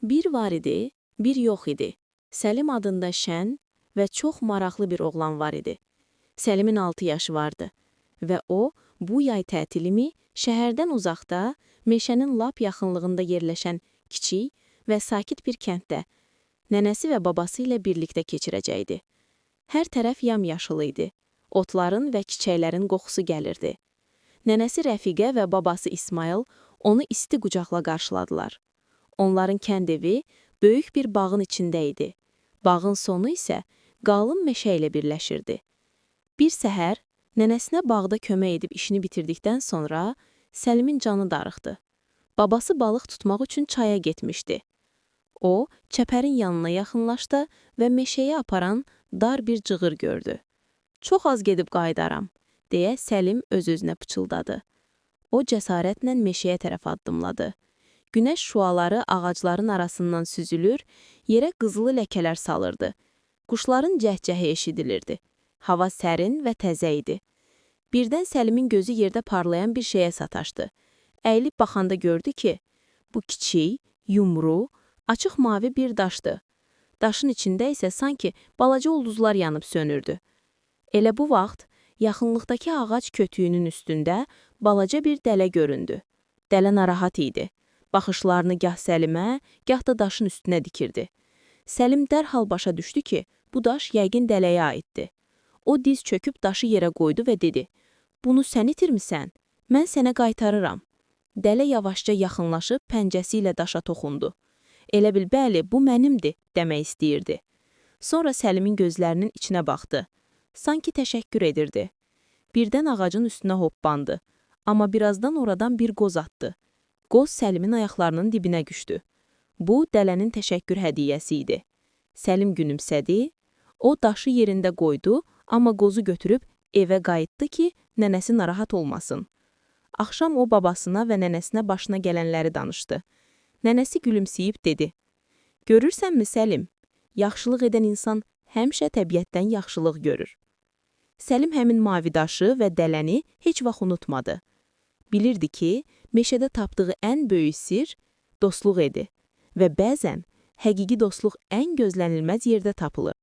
Bir var idi, bir yox idi. Səlim adında şən və çox maraqlı bir oğlan var idi. Səlimin 6 yaşı vardı və o, bu yay tətilimi şəhərdən uzaqda, meşənin lap yaxınlığında yerləşən kiçik və sakit bir kənddə nənəsi və babası ilə birlikdə keçirəcəkdi. Hər tərəf yamyaşıl idi. Otların və çiçəklərin qoxusu gəlirdi. Nənəsi Rəfiqə və babası İsmail onu isti qucaqla qarşıladılar. Onların kənd evi böyük bir bağın içində idi. Bağın sonu isə qalın meşə ilə birləşirdi. Bir səhər nənəsinə bağda kömək edib işini bitirdikdən sonra Səlimin canı darıxdı. Babası balıq tutmaq üçün çaya getmişdi. O, çəpərin yanına yaxınlaşdı və meşəyə aparan dar bir cığır gördü. Çox az gedib qayıdaram, deyə Səlim öz-özünə pıçıldadı. O cəsarətlə meşəyə tərəf addımladı. Günəş şüaları ağacların arasından süzülür, yerə qızılı ləkələr salırdı. Quşların cəhcəhi eşidilirdi. Hava sərin və təzə idi. Birdən Səlimin gözü yerdə parlayan bir şeyə sataşdı. Əyilib baxanda gördü ki, bu kiçik, yumru, açıq mavi bir daşdı. Daşın içində isə sanki balaca ulduzlar yanıb sönürdü. Elə bu vaxt yaxınlıqdakı ağac kötüyünün üstündə balaca bir dələ göründü. Dələ narahat idi. Baxışlarını gah Səlimə, gah da daşın üstünə dikirdi. Səlim dərhal başa düşdü ki, bu daş yəqin dələyə aiddir. O diz çöküb daşı yerə qoydu və dedi: "Bunu sən itirmisən? Mən sənə qaytarıram." Dələ yavaşca yaxınlaşıb pəncəsi ilə daşa toxundu. Elə bil bəli, bu mənimdir demək istəyirdi. Sonra Səlimin gözlərinin içinə baxdı. Sanki təşəkkür edirdi. Birdən ağacın üstünə hoppandı. Amma birazdan oradan bir qoz atdı. Qoz Səlimin ayaqlarının dibinə düşdü. Bu, dələnin təşəkkür hədiyyəsi idi. Səlim gülümsədi. O, daşı yerində qoydu, amma qozu götürüb evə qayıtdı ki, nənəsi narahat olmasın. Axşam o babasına və nənəsinə başına gələnləri danışdı. Nənəsi gülümsəyib dedi: "Görürsənmi Səlim, yaxşılıq edən insan həmişə təbiətdən yaxşılıq görür." Səlim həmin mavi daşı və dələni heç vaxt unutmadı. Bilirdi ki, meşədə tapdığı ən böyük sirr dostluq idi və bəzən həqiqi dostluq ən gözlənilməz yerdə tapılır.